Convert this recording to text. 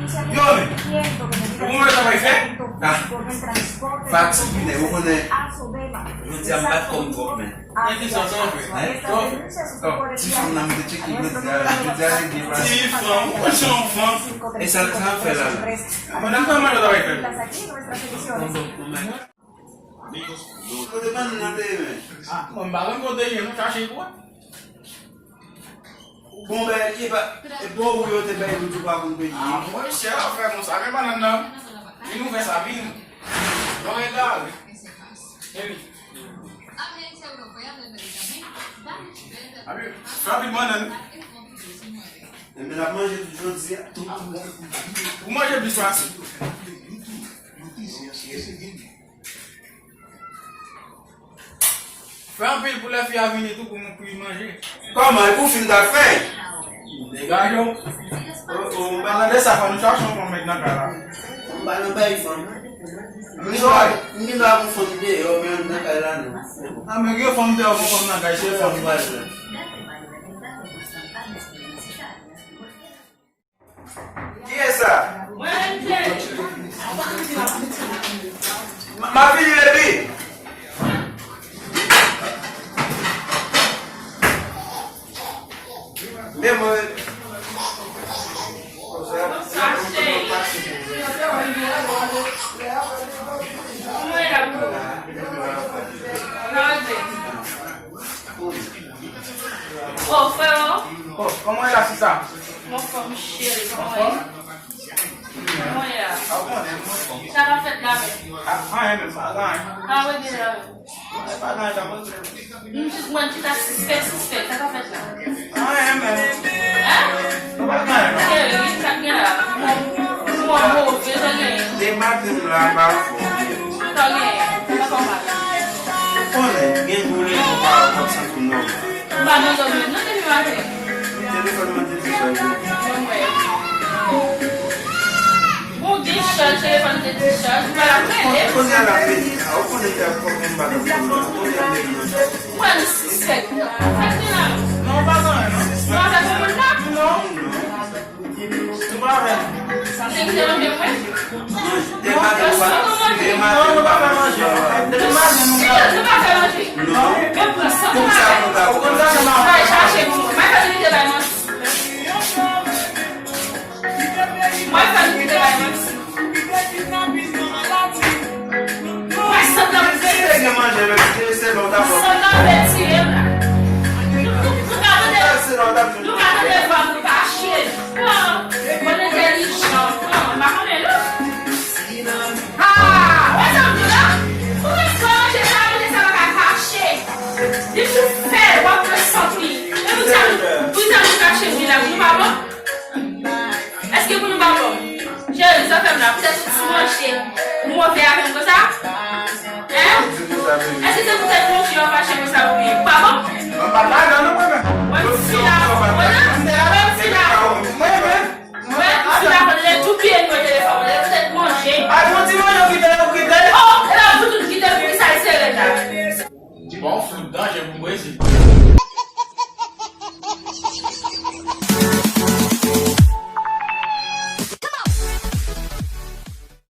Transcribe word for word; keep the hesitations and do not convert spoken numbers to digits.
Yo, men. Ou konn sa w fè? Ah. Fatige, nèg, ou konnen. Jodi a m bat kòm twòp, men. Men ki sa w fè? Hein? Ti fanm nan, m te tcheke jodi a, jodi a se byen pase. Ti fanm, ou konn se yon fanm. E sa, sa l ap fè la, la? Pandan m fè manje, w travay fè. Bon, bon, bon, men. Kote bannann nan te ye, men? Ah, mwen, m pa konn kote l ye, nou chache l pou wè. Bon, ben, e pa, e bon, ou yo te bay nou tou pa konn peyi. Ah, monchè, afè konsa, men bannann nan, vin ouvè sa, vin. Non, e la, wi. E wi. Abi, fè anpil bannann. Enben, n ap manje tout jodi a. Ou manje plis pase. Fè anpil pou lè fi a vini tou pou nou, pou li manje. Kòman? E pou fi m ta fè? Degaje w. O, o, m pa nan de sa, fò nou chache yon fanm met nan kay la. M pa nan bay fanm. M gen dwa, m gen dwa gon fanm deyò, men nan kay la, non. A, men gen fanm deyò, gon fanm nan kay, se fanm. Kiyès sa? Mwen menm, cheri. M, m ap vini, baby. Men mwen. Bonswa, cheri. Kòman w ye la, boo? Kòman w ye? Oh, freo. Oh, kòman w ye la, sista? Mwen anfòm, cheri, kòman w ye? Anfòm? Kòman w ye a? A, ou konnen, mwen anfòm. Sa k ap fèt la menm? A, anyen menm, pa gen anyen. Sa w regle la menm? E pa gen anyen, sa mwen regle. M jis mwen ki ta sispèk, sispèk, sa k ap fèt la? Anyen menm. Hein? Nou pa gen anyen, non. Cheri, sa k gen la? Ou, ou an move, sa genyen? Depi maten m la, m pa anfòm. Sa genyen? Sa pa mal. Ou konnen, gen gwo leson pa w ap santi w nòmal. M pa nan dòmi non depi maten. Telefòn mwen te dichaj wi. Mwen wè. Bon, dichaj, telefòn te dichaj. Ou pa la prele. Kounye a l ap pete. A, ou konnen te ap kòk mwen m pa t ap konnen. Kounye a l ap pete. Mwen sispèk. Sa k gen la? Non, pa gen anyen, non. Non, avèk yon moun la? Non. Ou pa avè m. Nèg te manje mwen? Depi maten nou pa, depi maten nou pa manje. Depi maten nou pa. Si, nou pa fè manje. Non. Men pran san. Pou sa nou ta. Ou konn sa nou pa. Bay chache pou mwen. Mwen fè nou kite bay manti. Mwen fè nou kite bay manti. Mwen santi nan vle. Si te gen manje, men se, se lè w ta fò. Santi nan vle tiye m la. Nou, nou, nou ka tande. Se lè w ta.